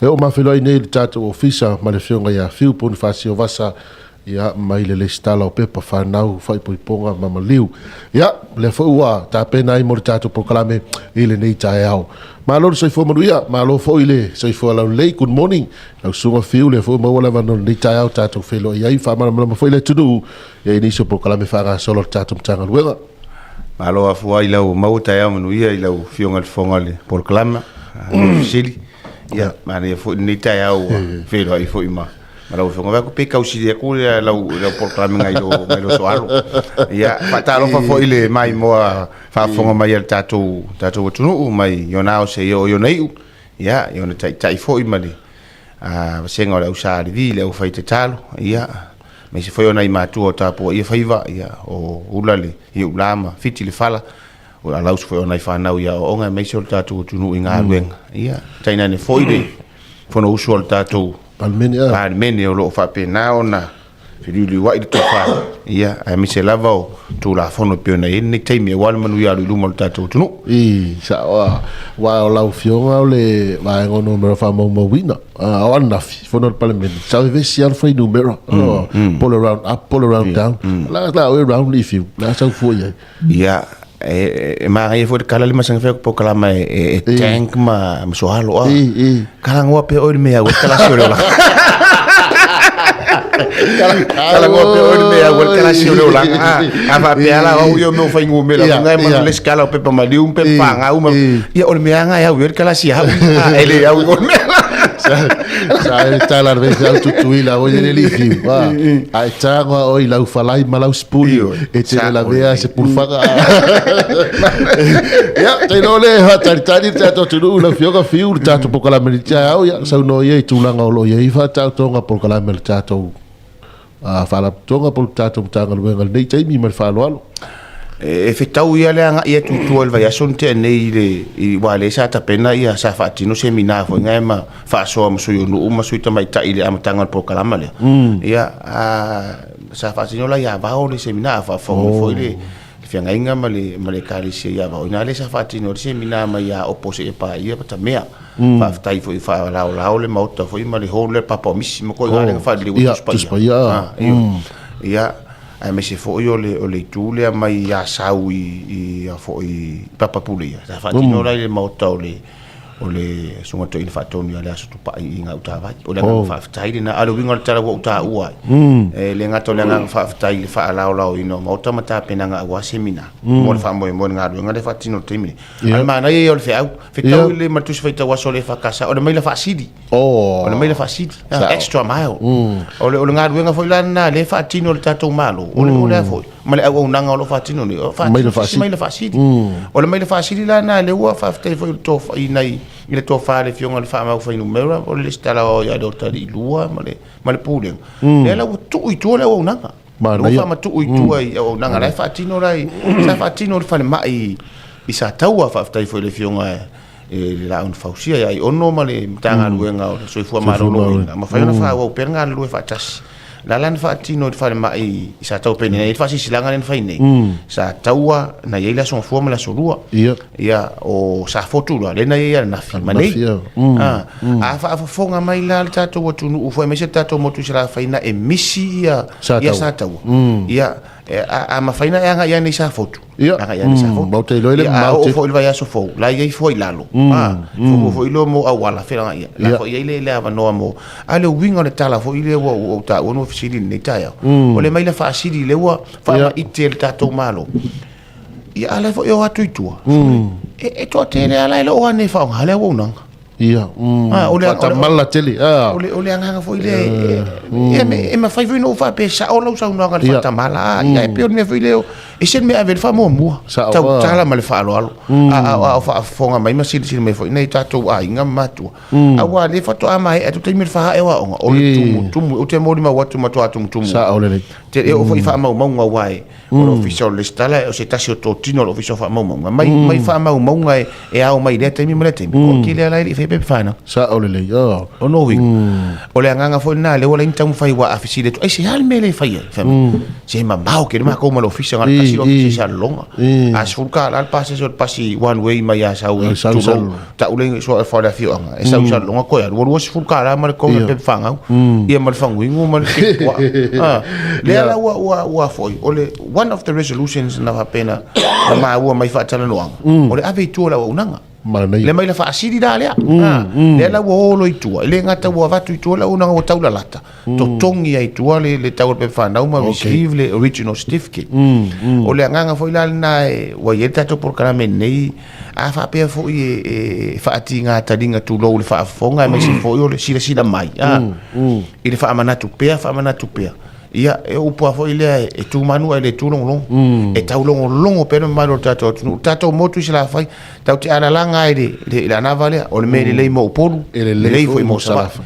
E oo mafeiloai nei i le tatou ofisa ma le afioga ia Fiu Ponifasio Vasa, ia, mai le lesitala o pepa fanau, faaipoipoga ma maliu. Ia, lea foi ua tapena ai mo le tatou polokalame i lenei taeao. Malo le soifua manuia, malo foi le soifua laulelei. Good morning. Lau susuga Fiu, lea foi ua maua le avanoa i lenei taeao tatou feiloai ai, faamalamalama foi le atunuu ia i nisi o polokalame faagasolo a le tatou Matagaluega. Malo afua i lau maua taeao manuia i lau Afioga i le Fofoga o le Polokalame, fesili. Ia, manaia foi lenei taeao ua feiloai foi ma ma lau Afioga. Vaai atu pe tausili atu le lau lau polokalame nai lo nai lo soalo. Ia, faatalofa foi i le maimoa faafofoga mai a le tatou tatou atunuu mai i ona ao seia oo i ona iu. Ia, i ona taitai foi ma le vasega o le au Sa Levi, le aufai tatalo. Ia, aemaise foi o nai matua o tapuaia faiva, ia, o ula le iula ma fiti le fala. O le alausi foi o nai fanau i aoaoga aemaise o le tatou atunuu i galuega. Ia, tainane foi le Fonousu a le tatou Palemene, ah. Palemene o lo o faapena ona feliuliuai le tofa, ia, aemaise lava o Tulafono e pei ona i ai lenei taimi aua le manuia alu i luma o le tatou atunuu. I, sao, ah. Aua o lau Afioga o le vaega o numera faamaumauina, ah, o ananafi, fono a le Palemene, sa vevesi lava le fuainumera, oh, po o le round up po o le round down. La, la oe round i fiu, la sau fua i ai. Ia, e manaia foi le kala le masani fai atu polokalama e tank ma soalo a. Kala ngoa pea oe le mea au e kalasi o le olaga. Kala ngoa pea oe le mea au e kalasi o le olaga. A faapea la au ia o mea o fuainumera Ia, ngai ma ia. le isi kala o pepa maliu ma pepa fagau ma ia o le mea lava e au i ai le kalasi au. A e le au i o le mea la. Sa e tala le vese au tutuila o le li fiu. A e tago o i lau falai ma lau spuli e te le lavea se pulfaga. Ia, te no le ha tari tari te ato tunu la fioga fiu le tatou polokalame le taeao ia saunoa ia i tulaga o lo o i ai faataotoga polokalame le tatou Faalapotopotoga po o le tatou Matagaluega i lenei taimi ma le faaaloalo. E fetau ia le agai atu i tua i le vaiaso na tea nei i le i aua lea sa tapena ia sa faatino semina foi na ma faasoa ma sui o nuu ma sui tamaitai i le amataga o le polokalama lea. Ia sa faatino la ia Vao le semina a faafofoga mai foi le feagaiga ma le ma le ekalesia ia Vao. Ina lea sa faatino le semina mai ia Aopo seia paia Patamea. Faafetai foi faalaolao le maota foi ma le hall le papa o misi ma koe oh, faaliliu ia, Tusi Paia. Ah, ia, aemaise foi o le, o le itu lea mai ia Sau i, i a foi Papa Pule ia. Sa faatino la i le maota o le o le susuga toeaina faatonu ia Leaso Tupai i Gautavai. O le agaga faafetai lena. A o le uiga o le tala ua ou taua ai, e le gata o le agaga faafetai i le faalaolaoina o maota ma tapenaga aua semina mo le faamoemoe i le galuega lea e faatino i le taimi nei. A o le manaia ia o le feau, fetau le ma le tusi faitau aso a le EFKS, o le maila faasili. O le maila faasili, extra mile. O le galuega foi la lena lea e faatino e le tatou Malo, o le o le a foi, ma le auaunaga o lo o faatino nei, o faatino se maila faasili. O le maila faasili la lena lea ua faafetai foi i le tofa i nai i le tofa a le Afioga i le Faamau Fuainumera, o le lesitala ia Leotalii-2 ma le ma le Pulega, lea la ua tuu i tua le auaunaga. Ua faamatuu i tua i auaunaga la e faatino la i sa faatino i le falemai i Sataua. Faafetai foi i le Afioga i le Laau na Fausia ia Aiono ma le Matagaluega o le Soifua Maloloina, mafai ona faaauau pea le galulue faatasi. La la na faatino i le falemai i Sataua pei ona i ai le faasilasilaga lea na fai nei, Sataua na i ai le Aso Gafua ma le Aso Lua. Ia, o Safotu la, lea na i ai ananafi ma nei. A faafofoga mai la le tatou atunuu foi aemaise le tatou motu i Salafai na e misi ia ia Sataua. Ia, a mafai na e agai ane i Safotu. Agai ane i Safotu. Matou te iloa le mamao tele. A oo foi i le vaiaso fou, la e i ai foi i lalo. Fuafua foi lea mo auala feagai ia. La foi i ai le avanoa mo. A o le uiga o le tala foi lea ua ou taua na ua fesili i lenei taeao. O le maila faasili lea ua faamaite e le tatou Malo. Ia a la foi e o atu i tua. E toatele lava la e le o ane e faaaoga le auaunaga. Ia, Ah, o le- faatamala tele. Ah. O le agaga foi lea, e mafai foi ona ou faapea e sao lau saunoaga i le faatamala. Ah, ia, e pei o le mea foi lea, e ese le mea e ave ai le faamuamua, Sao, ah. tautala ma le faaaloalo. A o faafofoga mai ma silasila mai foi nai tatou aiga ma matua. Aua o lea faatoa maea atu le taimi o le faaae o aoga, o le tumutumu, ou te molimau atu matua tumutumu. Sao lelei. Te e oo foi i faamaumauga aua e o le Ofisa o le Resitala o se tasi o totino o le Ofisa o Faamaumauga. Mai, mai faamaumauga e, e ao mai lea taimi ma lea taimi. O tele ala e le i faia pepa whanau. Sao lelei, oh. O no uiga. O le agaga foi lena, lea ua leai ni taumafai ua a fesili atu, ai se a le mea lea e fai ai? Fai mai, se mamao tele matou ma le Ofisa na o le tasi le ofisa i Salelologa. A $10 le pasese o le pasi one way mai Asau i tulou, tau le soa e le afioaga, e sau i Salelologa toe alu, ua $20 ma le totogi o le pepa fanau, ia ma le faguinu ma le keke puaa. Lea la ua foi, o le one of the resolutions na faapena na maua mai faatalanoaga, o le ave i tua o le auaunaga. Manaia. Le maila faasili la lea. Lea la ua o loa i tua. E le gata ua avatu i tua le auaunaga ua taulalata. Totogi ai i tua le tau o le pepa fanau ma receive le original certificate. O le agaga foi la lena ua i ai le tatou polokalame nei, a faapea foi e faatiga taliga tulou le faafofoga aemaise foi o le silasila mai i le faamanatu pea, faamanatu pea. Ia, e upu lava foi lea e tu manu ae le tu logologo. E taulogologo pea le mamalu o le tatou atunuu. Le tatou motu i Salafai, tatou te alalaga ai i le anava lea, o le mea lelei mo Upolu, e lelei foi mo Salafai.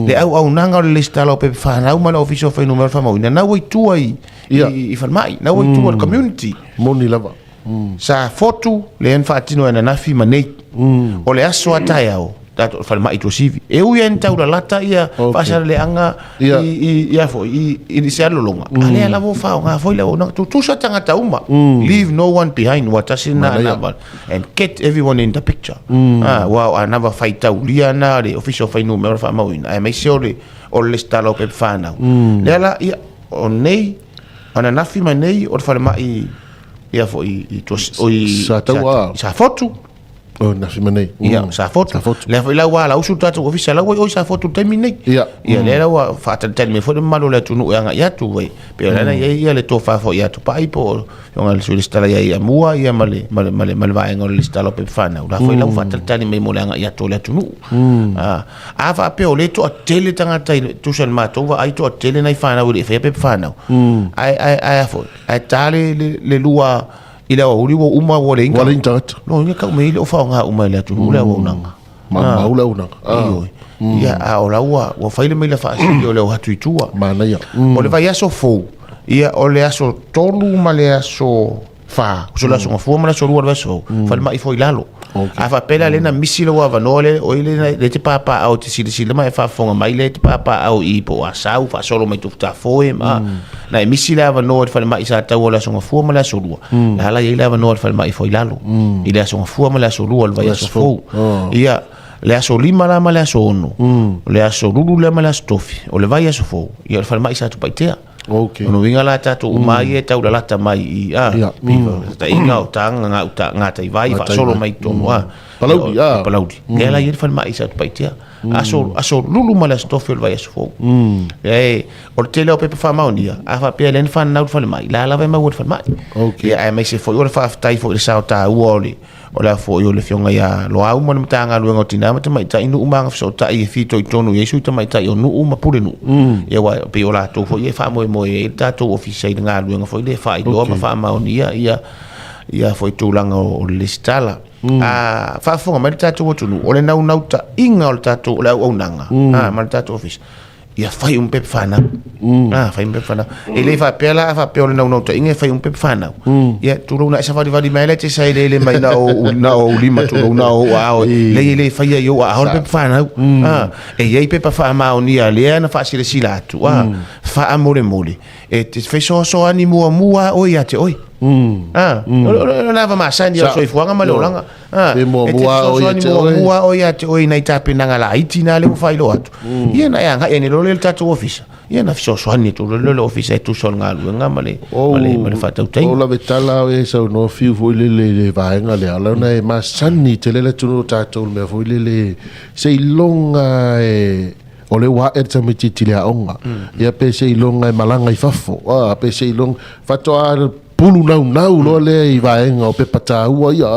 Le auaunaga o le lesitala o pepa fanau ma le Ofisa o Fuainumera Faamauina, na ua i tua i falemai, na ua i tua i le community. Moni lava. Sa fotu lea na faatino ananafi ma nei. O le aso a taeao, tatou falemai i Tuasivi. E ui lava ina taulalata ia faasaleleaga i Salelologa, a lea lava ua faaaoga foi le auaunaga. Tutusa tagata uma. Leave no one behind, ua tasi lena anava. And get everyone in the picture. Aua o anava faitaulia na a le Ofisa o Fuainumera Faamauina, aemaise o le lesitala o pepa fanau. Lea la, ia, o nei, ananafi ma nei, o le falemai ia foi i Sataua. I Safotu. O nafi ma nei. Ia, Safotu. Safotu. Lea foi la ua alausu le tatou ofisa, la ua i o i Safotu i le taimi nei. Ia. Ia, lea la ua faatalitali mai foi le mamalu o le atunuu e agai atu, vai. Pei o lena i ai ia le tofa foi ia Tupai po o afioga i le Sui Resitala ia Iamua ia ma le, ma le, ma le, ma le vaega o le resitala o pepa fanau. La foi la ua faatalitali mai mo le agai atu o le atunuu. A faapea o lea e toatele tagata i le, tusa i le matou vaai toatele nai fanau e le i faia pepa fanau. Ae, ae, ae a foi, ae ta le lua i le aoauli ua uma ua leai ni tagata. Lona uiga tau mai le o faaaoga uma e le atunuu le auaunaga. Maumau le auaunaga. Ioe. Ia, a o la ua fai le maila faasili o le o atu i tua. Manaia. O le vaiaso fou, ia o le aso 3 ma le aso 4, o le aso Gafua ma le aso 2 o le vaiaso fou, falemai foi i lalo. A faapea la lea na misi lou avanoa lea, o lea e te papaaao e te silasila ma e faafofoga mai lea e te papaaao i po o Asau faasolo mai Tufutafoe ma na e misi le avanoa i le falemai Sataua o le aso Gafua ma le aso Lua. La la i ai le avanoa i le falemai Foilalo i le aso Gafua ma le aso Lua o le vaiaso fou. Ia, le aso 5 la ma le aso 6, o le aso Lulu lea ma le aso Tofi, o le vaiaso fou, ia o le falemai Satupaitea. Okay. O lona uiga la tatou uma ai e taulalata mai i a taiga o taga ngā uta ngā taivai faasolo mai tonu a Palauli a Palauli. Lea la i ai le falemai i Satupaitea. Aso aso Lulu ma le aso Tofi o le vaiaso fou. E o le tele o pepa faamaonia a faapea lea na fanau le falemai la lava e maua i le falemai. Okay. Ia aemaise foi o le faafetai foi i le sao taua o le O le a foi o le Afioga ia Loau ma le Matagaluega o Tina ma Tamaitai, Nuu ma Agafesootai e fitoitonu i ai sui tamaitai o nuu ma pulenuu. Ia aua e pei o latou foi e faamoemoe ai le tatou ofisa i le galuega foi lea e faailoa ma faamaonia ia ia foi tulaga o le lesitala. A faafofoga mai le tatou atunuu, o le naunautaiga o le tatou o le auaunaga ma le tatou ofisa, ia fai uma pepa fanau. Ah, fai uma pepa fanau. E le faapea la, a faapea o le naunautaiga e fai uma pepa fanau. Ia, tulou na e savalivali mai la e te saeleele mai na o na o lima tulou na o ou aao. Leai e le faia i ou aao le pepa fanau. Ah, e i ai pepa faamaonia lea na faasilasila atu, ah, faamolemole e te fesoasoani muamua oe ia te oe. Ah, o le lava masani o le soifuaga ma le olaga. Ah, e te fesoasoani muamua oe ia te oe i nai tapenaga laiti na lea ua faailoa atu. Ia na e agai ane loa lea i le tatou ofisa. Ia na fesoasoani atu loa lea i le ofisa e tusa o le galuega ma le, ma le, ma le faatautaiga. O lave tala o e saunoa fiu foi lele i le vaega lea, leaga e masani tele le atunuu o tatou i le mea foi lele, seiloga e o lea ua ae le tamaitiiti i le aoga, ia pe seiloga e malaga i fafo, pe seiloga, faatoa pulu naunau loa lea i vaega o pepa taua ia,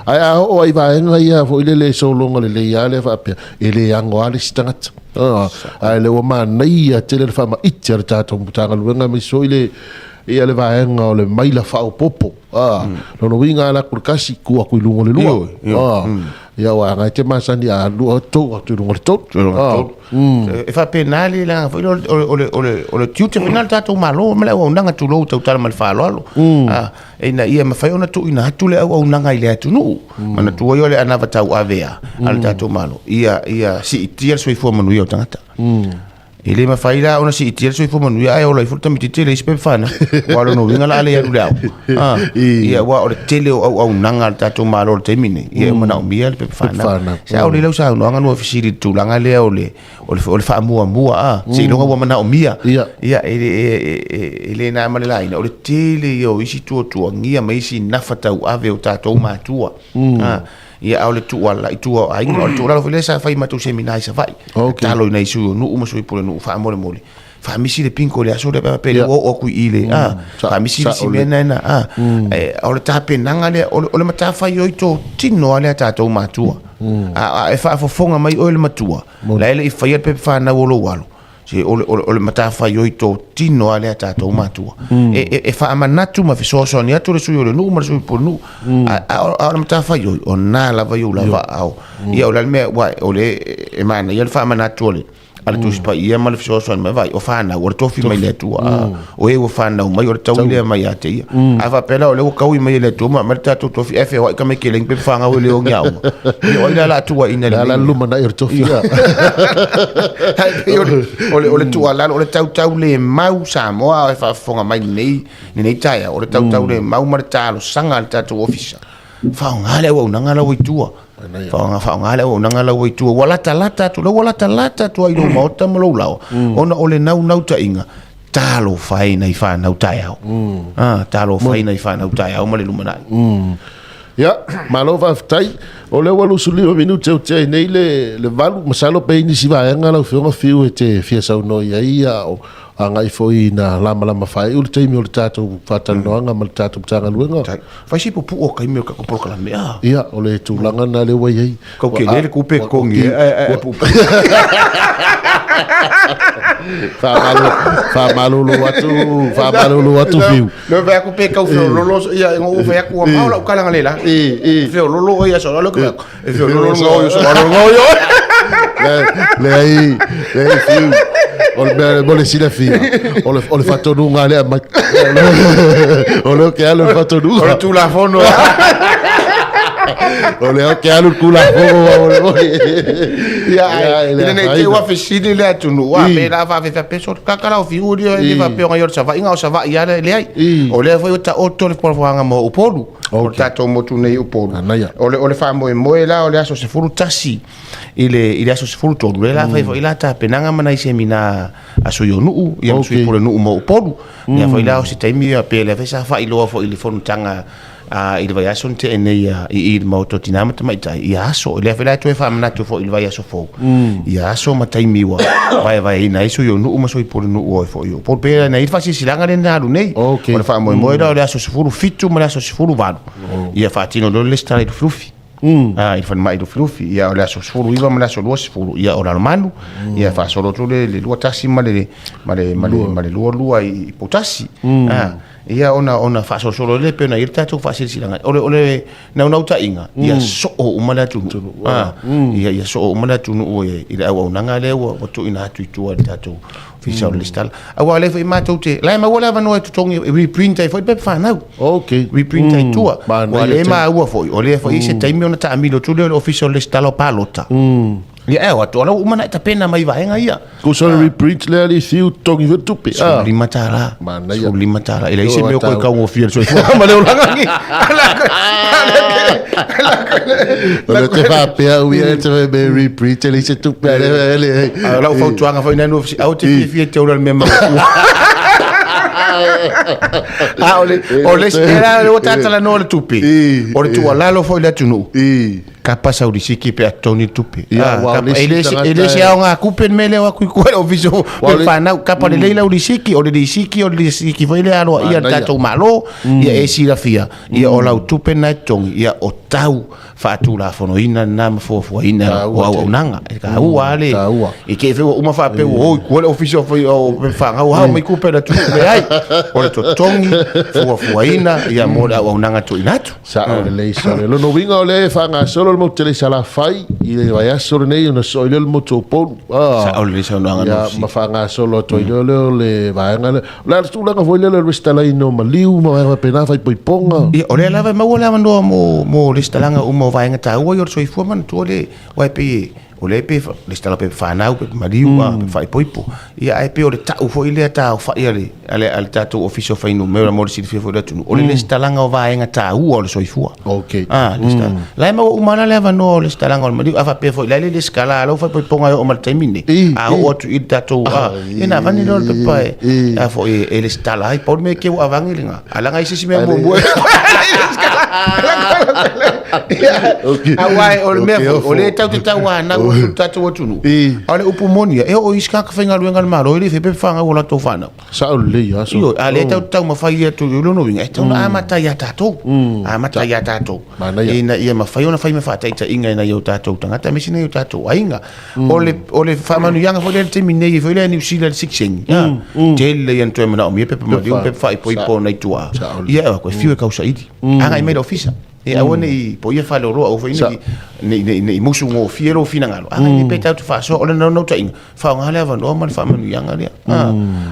ae a oo lava i vaega ia foi lele e sologa lelei lava lea faapea, e le ago lava le isi tagata. Ae o lea ua manaia tele le faamaite a le tatou Matagaluega aemaise foi le ia le vaega o le maila faaopoopo. Lona uiga a alu atu le tasi, tuu atu i luga o le lua. Ia aua ana e te masani a alu atu i luga o le tolu. E faapena le leaga foi lea o le tiute foi lena o le tatou Malo ma le auaunaga tulou tautala ma le faaaloalo ina ia mafai ona tuuina atu le auaunaga i le atunuu. Manatua ai o le anava tauave a le tatou Malo ia siitia le soifua manuia o tagata. E le mafai la ona siitia le soifua manuia ae ola ifo le tamaitiiti e leai se pepa fanau. Aua o lona uiga o le a le alu i le aoga. Ah, ia aua o le tele o auaunaga a le tatou Malo i le taimi lenei, ia e manaomia le pepa fanau. Fanau. Sa o lea lau saunoaga na fesili i le tulaga lea o le o le, o le faamuamua a, seiloga ua manaomia. Ia. Ia e le e, e, e le na ma le laina o le tele ia o isi tuatuagia ma isi nafa tauave o tatou matua. Ah, Ia, a o le tuualalo i tua o aiga, o le tuualalo foi lea sa fai i matou semina i Savaii. Okay. Tatalo i nai sui o nuu ma sui pulenuu faamolemole. Faamisi le bingo i le aso lea pe a faapea ua oo atu i i le, a, faamisi le isi mea lena, a. O le tapenaga lea, o le matafaioi totino lava lea a tatou matua. A e faafofoga mai oe le matua, la e le i faia le pepa fanau o lou alo, Se o le, o le, o le matafaioi totino lava lea a tatou matua. Mm. E, e, e faamanatu ma fesoasoani atu le sui o le nuu ma le sui pulenuu. Mm. A, a, a o le matafaioi, o nā lava i ou lava ao. Mm. Ia o le mea, ua, o le, e manaia le faamanatu o le, a le Tusi Paia ma le fesoasoani mai, vai, o fanau, o le tofi mai le Atua, o e ua fanau mai, o le taui lea mai ia te ia. A faapea la, o lea ua taui mai e le Atua, ma aumai le tatou tofi, ae feoai ka mai keleng pe whangau e le o ngia uma. Ia o ai la la atua ina le La la lumanai o le tofi ia. O le, o le, o le tuualalo, o le tautau le mau Samoa e faafofoga mai lenei, lenei taeao, o le tautau le mau ma le talosaga a le tatou ofisa. Faaaoga le auaunaga la ua i tua. Faaaoga, faaaoga le auaunaga la ua i tua. Ua latalata atu, la ua latalata atu ai i lou maota ma lou laoa, ona o le naunautaiga, talofa e nai fanau taeao. Ah, talofa e nai fanau taeao ma le lumanai. Ia, malo faafetai. O lea ua 25 minute o tea ai nei le, le 8. Masalo pe i ai nisi vaega lau Afioga Fiu e te fia saunoa i ai, a o agai foi ina lamalama faaiu le taimi o le tatou faatalanoaga ma le tatou Matagaluega. Fai si pupu'u o taimi o le tatou polokalame a. Ia, o le tulaga lena lea ua i ai. Kau kele le kupe totogi e pupu. Faamalulu atu, faamalulu atu Fiu. Le fai atu pe kau feololo ia ngo fai atu ua mau lau kala ngale la. Feololo ia so lo ke. E feololo ngo yo so lo ngo yo. Leai, leai Fiu. O le mea mo le silafia, o le, o le faatonuga lea mai. O lea ke alu le faatonuga. O le Tulafono. O lea ke alu le Tulafono o le moi. Ia, ai, ina nei te ua fesili le atunuu, a pe la faafefea pe so kaka la o fiu lia e le faapea o ngai o le Savaii, o Savaii lava e leai. O lea foi ua taoto le fuafuaga mo Upolu, o le tatou motu nei i Upolu. O le, o le faamoemoe la o le aso 11 i le, i le aso 13, lea la fai foi la tapenaga ma nai semina a sui o nuu, ia ma sui pulenuu mo Upolu. Lea foi la o se taimi ia pe lea foi sa faailoa foi i le fonotaga a i le vaiaso na tea nei a, i i le Maota o Tina ma Tamaitai, ia aso, lea foi la e toe faamanatu foi i le vaiaso fou, ia aso ma taimi ua vaevaeina ai sui o nuu ma sui pulenuu o foi o Upolu. Pe na i ai le faasilasilaga lea na alu nei. O le faamoemoe la o le aso 17 ma le aso 18, ia faatino loa le resitala i Lufilufi. Mm. I le falemai Lufilufi, ia o le aso 19 ma le aso 20, ia o Lalomanu, mm. ia faasolo atu le, le 21 ma le, ma le, ma le, ma le 22 i, i Poutasi. Mm. Ia ona, ona faasolosolo le pe ona i le tatou faasilasilaga. O le, o le naunautaiga, mm. ia soo uma le atunuu. Mm. Ia, ia soo uma le atunuu i, i le auaunaga lea ua, ua tuuina atu i tua i le tatou Ofisa o le Resitala. Aua o lea foi matou te, la e maua le avanoa e totogi, e reprint ai foi pepa fanau. Ok. Reprint ai tua. Ua le maua foi, o lea foi i se taimi ona taamilo atu lea o le Ofisa o le Resitala o Palota. Ia e o atu, o la ua uma ona e tapena mai vaega ia. Kusa le reprint lea le fiu totogi foi le tupe. $15. Manaia. $15. E leai se mea o koe taugofie le soifua ma le olaga ni. O le te faapea au ia e te fai me reprint e leai se tupe a le le. A o lau fautuaga foi nanu au te fiafia te ola le mea mautu. A o le o le era ua tatalanoa le tupe. O le tuualalo foi i le atunuu. Kapa sau lisiki pe a totogi le tupe. Ia, aua o le isi E le tagata e le se e- aoga kupe le mea lea o atu i tua i le ofisa o Aua o le- whanau. Kapa lelei lau lisiki, o le lisiki, o le lisiki foi lea aloaia le Manaia. tatou Malo, ia e silafia, ia o lau tupe lena e totogi, ia o tau faatulafonoina lena ma fuafuaina Taua o tele. auaunaga. E taua lava le, Taua. i te i foi ua uma faapea ua o i tua le ofisa o foi o whanau, hao mai kupe le atunuu, leai. O le totogi, fuafuaina, ia mo le auaunaga tuuina atu. Sao lelei, sao lelei. Lona uiga o lea e faagasolo le motu tele i Salafai i le vaiaso lenei ona soo ai lea o le motu o Upolu. Ah. Sao lelei saunoaga Ia, Nosi. ma faagasolo atu ai lea o le vaega lea. O le a le tulaga foi lea o le resitalaina o maliu ma vaega faapena, faaipoipoga. Ia, o lea lava e maua le avanoa mo, mo resitalaga uma o vaega taua ia o le soifua manatua le, aua e pei e, O lea pe lesitala pepa fanau, pepa maliu, pepa faaipoipo. Ia ae pei o le tau foi lea taaofai a le, a le, a le tatou Ofisa o Fuainumera mo le silafia foi e le atunuu, o le lesitalaga o vaega taua o le soifua. Okay. Ah, lesitala. La e maua uma la le avanoa o le lesitalaga o le maliu. A faapea foi, la e le lesitala lau faaipoipoga e oo mai le taimi lenei. A oo atu i le tatou, ah, ia na avane lea o le pepa e, a foi e lesitala ai. Pau le mea e keu avane lena. A leaga i se isi mea muamua. Aua o le mea foi, o lea e tatou te tauanau atu i le tatou atunuu. A o le upu moni ia, e oo i isi tagata faigaluega a le Malo e le i faia pepa fanau a latou fanau. Sao lelei lava. Ioe, a o lea e tatou te taumafai atu i lona uiga, e tatau ona amata ia tatou. Amata ia tatou. Ina ia mafai ona fai ma faataitaiga i nai o tatou tagata aemaise nai o tatou aiga. O le o le faamanuiaga foi lea i le taimi nei foi lea Niu Sila i le sikiseini. Tele ia na toe manaomia pepa maliu ma pepa faaipoipo o nai tuaa. Ia e koe fiu e tausaili. Agai mai i le ofisa. E aua ne i poia faleoloa aua foi ne i ne i ne i musu gofie lou finagalo. Agai mai pe tatou te faasoa. O le naunautaiga, faaaoga le avanoa ma le faamanuiaga lea.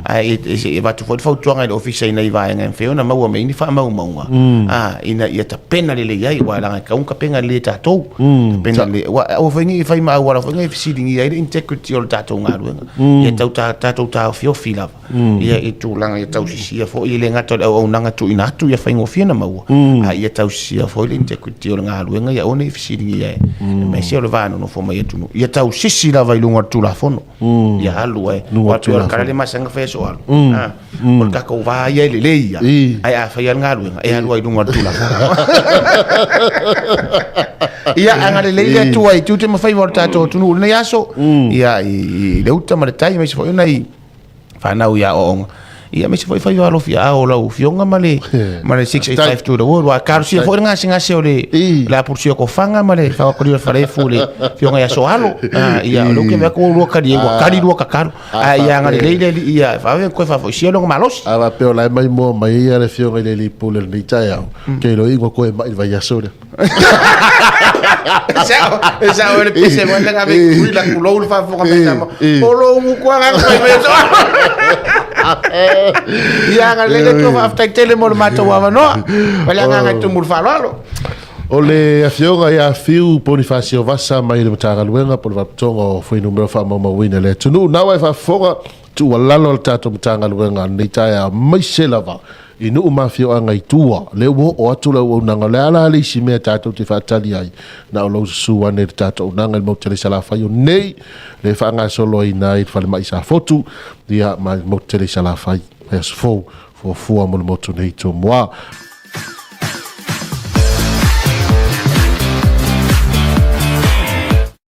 Ae se i avatu foi le fautuaga i le ofisa i nai vaega e mafai ona maua mai ai ni faamaumauga, ina ia tapena lelei ai, aua leaga e tatau ona tapena lelei e tatou. Tapena lelei, aua aua foi ne i fai ma auala foi nei e fesiligia ai le integrity o le tatou galuega. Ia tau tatou taofiofi lava ia i tulaga ia tausisia foi, e le gata o le auaunaga tuuina atu ia faigofie ona maua, a ia tausisia foi le integrity o le galuega, ia aua ne i fesiligia aemaise o le va nonofo mai atunuu, ia tausisi lava i luga o le Tulafono. Ia alu ai. Aua pei o le tala lea e masani ona fai aso alu. O le tatou va ia e lelei ia, ae a fai lava le galuega, e alu ai i luga o le Tulafono. Ia agalelei le Atua i tiute ma faiva o le tatou atunuu i lenei aso, ia i le uta ma le tai, aemaise foi o nai fanau i aoaoga. Ia aemaise foi faiva alofiaao o lau Afioga ma le ma le 685 to the world. Aua talosia foi le gasegase o le le apulusia o Kofaga ma le Fagakoliga o le Falefu le Afioga ia Soalo. Ah, ia o lea ou te vaai atu ua lua tali ai, ua tali lua tatalo. Ae ia agalelei le Alii ia vave ona toe faafoisia lona malosi. A faapea o la e maimoa mai ai le Afioga i le Alii Pule i lenei taeao, ke iloa ua toe mai i le vaiaso lea. E sao le pese mo le ngave kui la kulou le faafofoga mai Samoa. O lou mukuaga fai mai so. Ia agalelei le Atua, faafetai tele mo le matou avanoa. Ma le agaga e tumu i le faaaloalo. O le Afioga ia Fiu Ponifasio Vasa mai le Matagaluega po o le Faalapotopotoga o Fuainumera Faamaumauina i le atunuu. Na ua e faafofoga, tuualalo a le tatou Matagaluega i lenei taeao, aemaise lava i nuu ma afioaga i tua, lea ua oo atu le auaunaga. O le a la le isi mea tatou te faatali ai, na o lou susu ane i le tatou auaunaga i le motu tele i Salafai o nei, lea e faagasoloina ai le falemai i Safotu, ia, ma le motu tele i Salafai, le aso fou, fuafua mo le motu nei i Tumua.